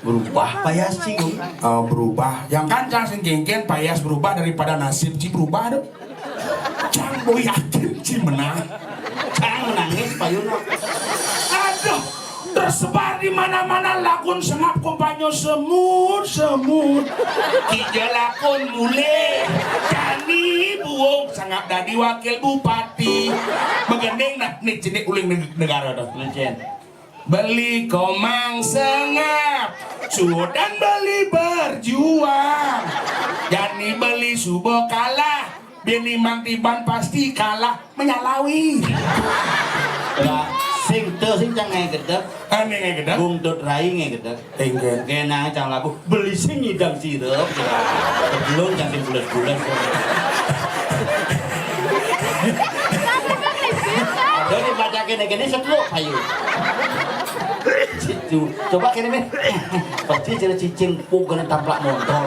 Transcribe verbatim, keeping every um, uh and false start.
Berubah payas, Ci. Oh, berubah. Yang kan cang sing kéngkén payas berubah daripada nasib Ci berubah tuh. Cang boyakin Ci menang. Cang nangis payun. Aduh, tersebar di mana-mana lakun sengap kampanye semut-semut. Kija lakun mulih, jani buung sengap dadi wakil bupati. Magending nah, nih cenik uling neg-, negara dah. Beli komang sengap, sudan beli berjuang. Jani beli suba kalah, bini Mang Tiban pasti kalah menyalawi. Lah, sing to sing cang ngai gedeg. Ane ngai gedeg. Bung Dut Rai ngai gedeg. Inggih. Kena cang lagu beli sing nyidang sirup. Belum cang sing bules-bules. Ada nih baca kene-kene seteluk payu. Situ. Coba kene men. Pasti jadi cicing puk kena tamplak motor.